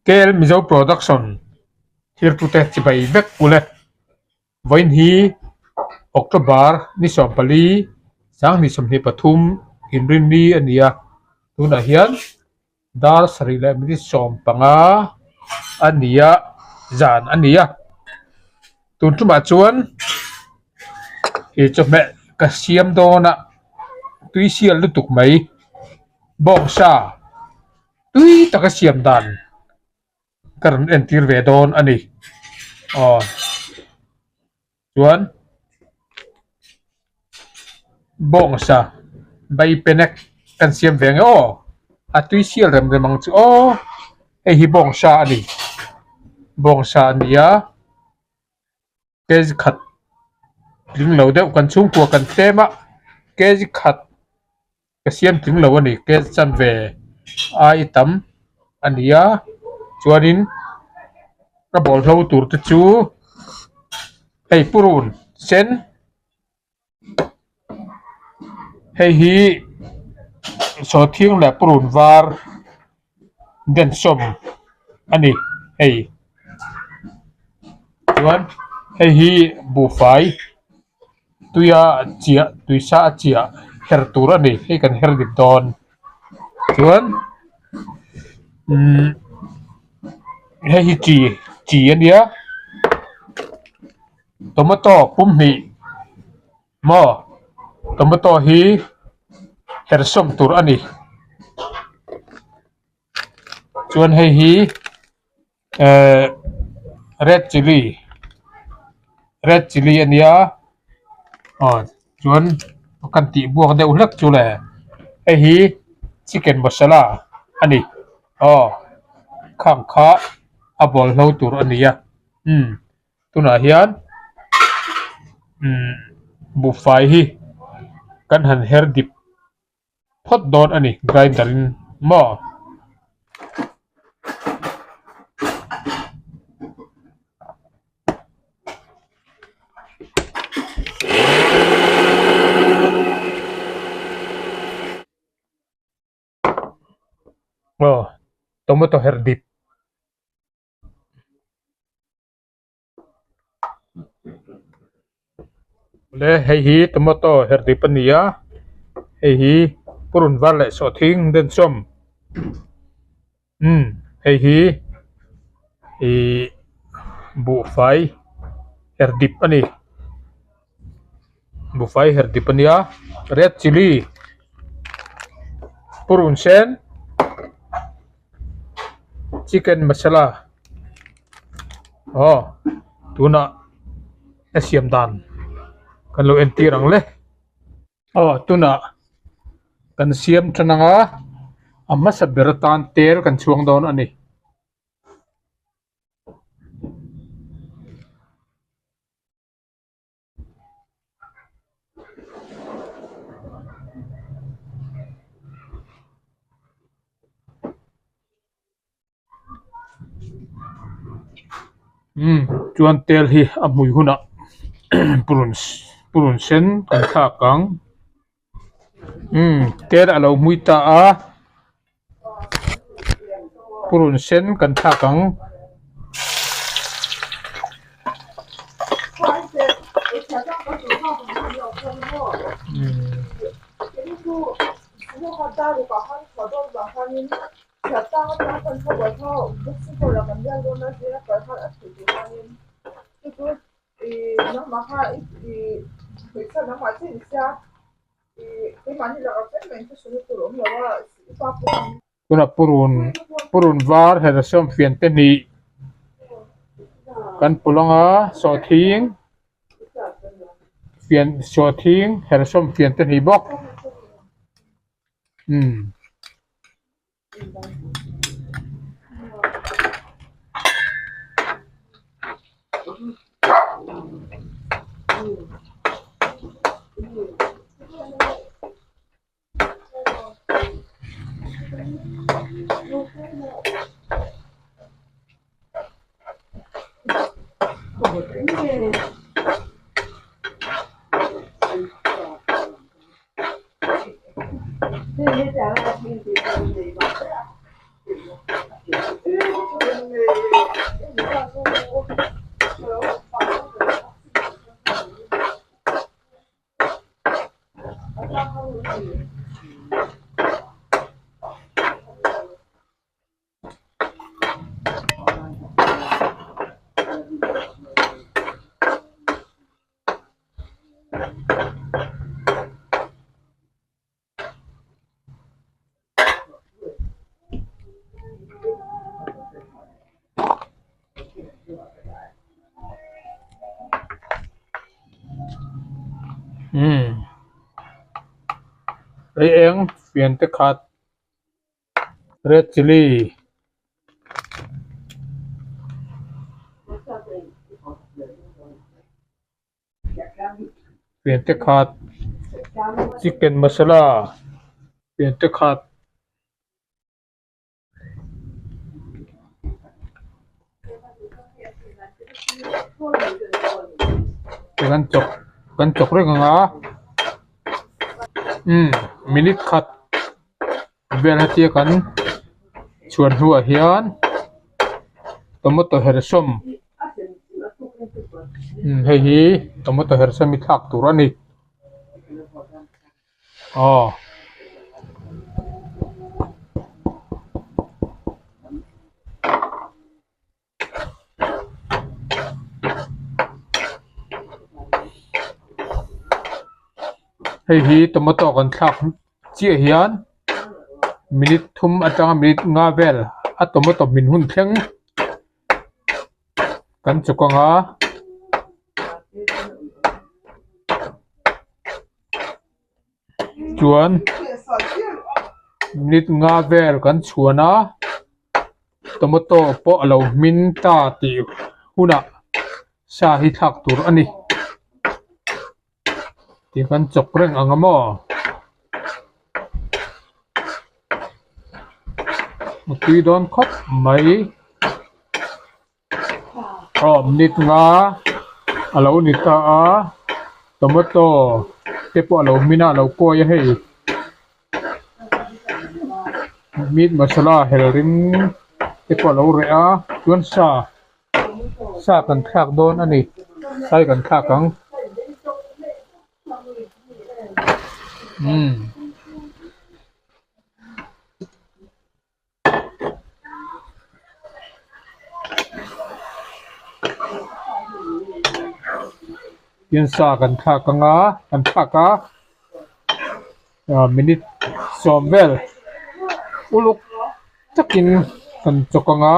KL Mizo Production thirtute chibai vek ule. Vawiin hi October ni 14 2023 inrinni a ni a, tunah hian dar sarih leh minute 15 a ni a, zan a ni a. Tun tumah chuan ih chawhmeh ka siam dawn a, tui sial lutuk mai bawngsa tui taka siam dan ka rawn entir ve dawn a ni aw chuan bawngsa bai penek kan siam ve ang e aw a tui sial rem rem ang chu aw hei hi bawngsa a ni bawngsa a ni a kg khat tling lo deuh kan chhungkua kan tlem a kg khat ka siam tling lo a ni kg chanve ai tam a ni a chuanin ka bawlhlo tur te chu hei purun sen hei hi sawhthing leh purun var densawm a ni hei chuan hei hi buhfai tuia chiah tuisa a chiah her tur a ni hei kan her dik dawn chuan umm hei hi chi chi a nia tomato pum hnih maw tomato hi her sawm tur a ni chuan hei hi ehh red chilli red chilli a nia aw chuan kan tih buak deuh hlek chu le hei hi chicken masala a ni aw khang kha a bawlhlo tur a ni a umm tunah hian umm buhfai hi kan han her dip phawt dawn a ni grinder in maw. Aw tomato her dip. Le hei hi tomato her dip a ni a hei hi purun var leh sawhthing densawm umm hei hi ihh buhfai her dip a ni buhfai her dip a nia red chilli purun sen chicken masala aw tunah a siam dan kan lo entir ang le aw tunah kan siam tan ang a a hmasa ber atan tel kan chhuang dawn a ni. Umm chuan tel hi a hmui hunah purun purun sen kan thlak ang umm tel a lo hmui ta a purun sen kan thlak ang. Tunah purun purun var hera sawm fian te hnih kan pawlh ang a sawhthing fian sawhthing hera sawm fian te hnih bawk umm. Umm ei eng fian te khat red chilli fian te khat chicken masala fian te khat. Kan chawk kan chawk reng ang a umm minute khat vel hetia kan chhuan hnuah hian tomato herhsawm umm hei hi tomato herhsawm hi thlak tur a ni aw. Hei hi tomato kan thlak chiah hian minute thum atanga minute nga vel a tomato hmin hun thleng kan chawk ang a. Chuan minute nga vel kan chhuan a tomato pawh a lo hmin ta tih hunah sa hi thlak tur a ni tih kan chawk reng ang a maw a tui dawn khawp mai. Aw minute nga a lo ni ta a tomato te pawh a lo hmin a a lo kawi a hei meat masala hel ring te pawh a lo reh a chuan sa sa kan thlak dawn a ni sai kan thlak ang. Umm. Tin sa kan thlak ang a kan thlak a ah minute sawm vel uluk takin kan chawk ang a.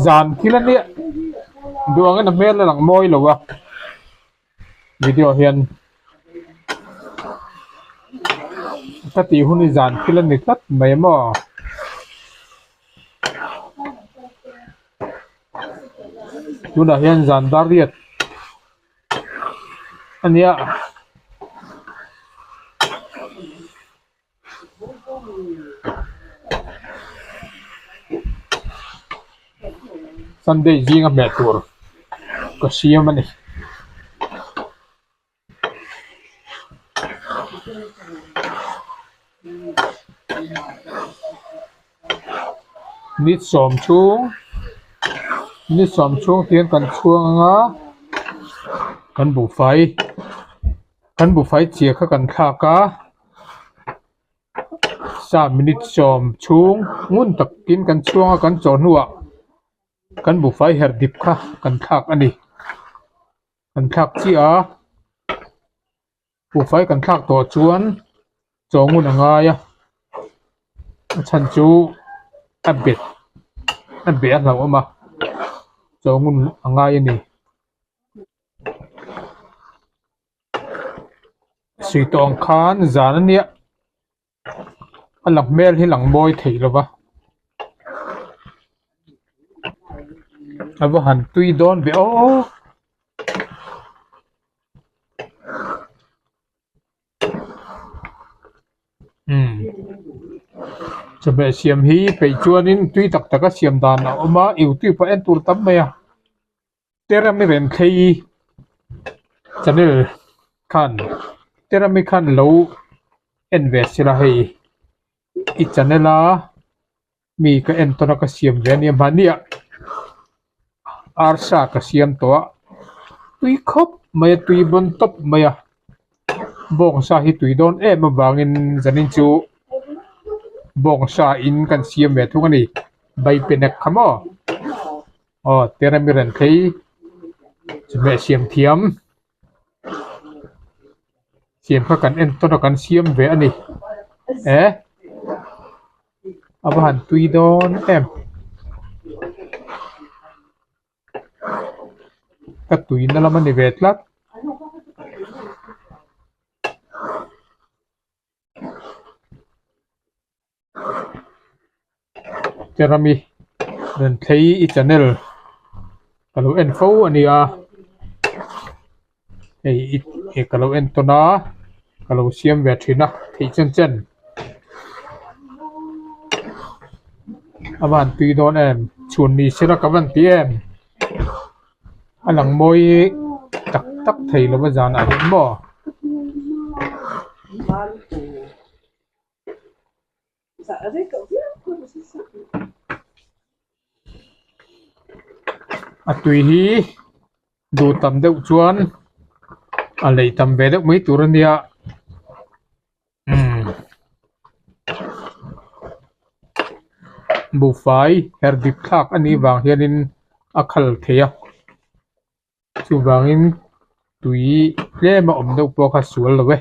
Zan thil a nia duh angin a hmel a lang mawi lo a. Video hian ka tih hun hi zan thil a ni tlat mai maw. Tunah hian zan dar riat a nia. Sunday zinga hmeh tur ka siam a ni. Ni sawm chhung ni sawm chhung tiang kan chhuang ang a kan buhfai kan buhfai chhia kha kan thlak a. Sa minute sawm chhung ngun takin kan chhuang a kan chawh hnuah kan buhfai herh dip kha kan thlak a ni kan thlak chiah a buhfai kan thlak tawh chuan chaw ngun a ngai a a chhan chu a bet a beh a hlauhawm a chaw ngun a ngai a ni. Sui tawh ang khan zan a nia a lang hmel hi lang mawi thei lo va a va han tui dawn ve aw. Umm chawhmeh siam hi peih chuanin tui tak tak a siam dan a awm a youtube ah en tur tam mai a. Terami Remthlei channel khan Terami khan lo en ve sela hei i channel a mi ka en tawn a ka siam ve ania mahnia arsa ka siam tawh a tui khawp mai a tui bawn tawp mai a bawngsa hi tui dawn em avangin zanin chu bawngsa in kan siam ve thung a ni baipenek kha maw. Aw terami ran phei chawhmeh siam thiam siam kha kan en tawn a kan siam ve a ni eh a va han tui dawn em. Ka tuina lam a ni ve tlat. Terami Renthlei i channel ka lo en fo a nia hei i ka lo en tawn a ka lo siam ve thin a theih chen chen a van tui dawn em chhun ni sela ka van ti em a lang mawi tak tak thei lova zanah hian maw. A tui hi duh tam deuh chuan a lei tam ve deuh mai tur a nia umm buhfai her dik thlak a nih vang hianin a khal thei a chuvangin tui tlem a awm deuh pawh kha sual lo e.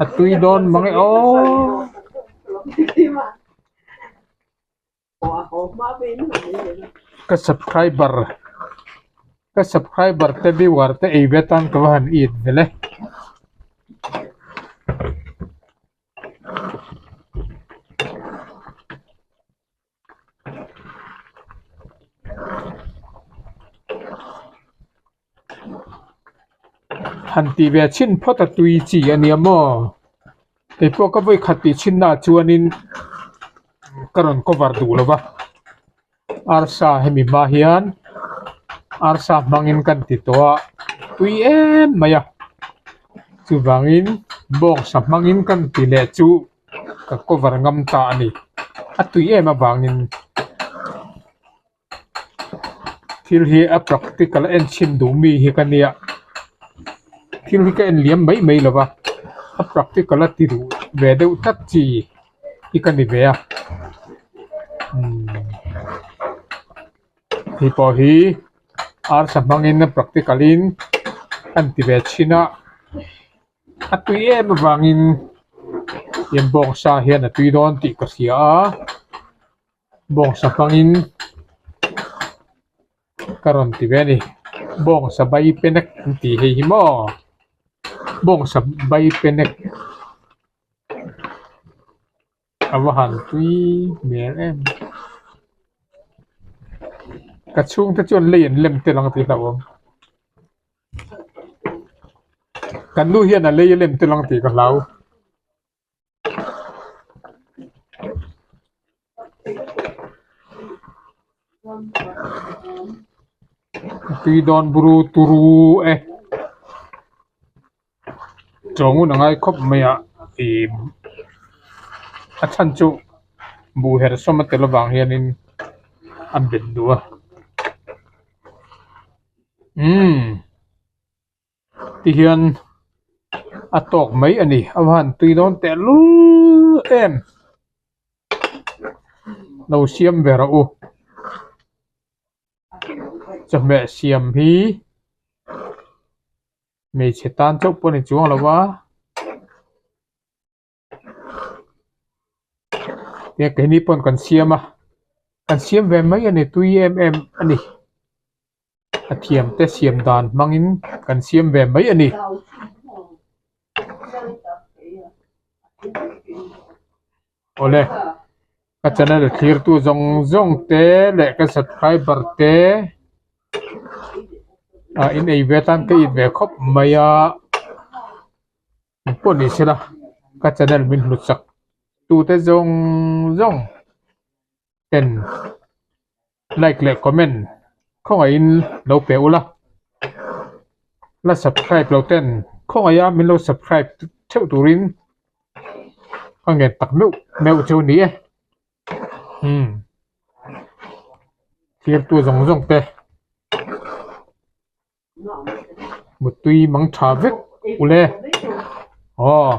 A tui dawn mang e aw. Ka subscriber ka subscriber te viewer te ei ve tan ka va han it vel e. Han tih ve chhin phawt a tui chi a nia maw kei pawh ka vawi khat tih chhin naah chuanin ka rawn cover duh lo va arsa hemi hma hian arsa hmangin kan ti tawh a tui em mai a chuvangin bawngsa hmangin kan ti leh chu ka cover ngam ta a ni a tui em avangin. Thil hi a practical a en chhin duh mi hi ka nia thil hi ka en liam mai mai lo va a practical a ti duh ve deuh tlat chi hi ka ni ve a umm hei pawh hi arsa hmangin a practical in a ti ve chhin a a tui em avangin tiang bawngsa hian a tui dawn tih ka hria a. Bawngsa hmangin ka rawn ti ve a ni bawngsa bai penek an tih hei hi maw bawngsa bai penek a va han tui hmel em ka chhungte chuan lei an lem tel ang tih hlauhawm kan nu hian a lei a lem tel ang tih ka hlau. Tui dawn buru turu e chawngun a ngai khawp mai a ih a chhan chu buh her sawm a tel avang hianin a bet duh a umm. Tihian a tawk mai a ni a van tui dawn teh lul em lo siam ve rawh u chawhmeh siam hi hmeichhe tan chauh pawh a ni chuang lo va. Tia keini pawn kan siam a kan siam ve mai a ni tui em em a ni a thiam te siam dan hmangin kan siam ve mai a ni. Awle ka channel thlir tu zawng zawng te leh ka subscriber te ah in ei ve atan ka it ve khawp mai a. Eng pawh ni sela ka channel min hlut chak tute zawng zawng ten like leh comment khawngaihin lo pe ula la subscribe lo ten khawngaih a min lo subscribe theuh turin ka ngen tak meuh meuh chu a ni e umm thirtu zawng zawng te. Mutui mang tha vek ule aw.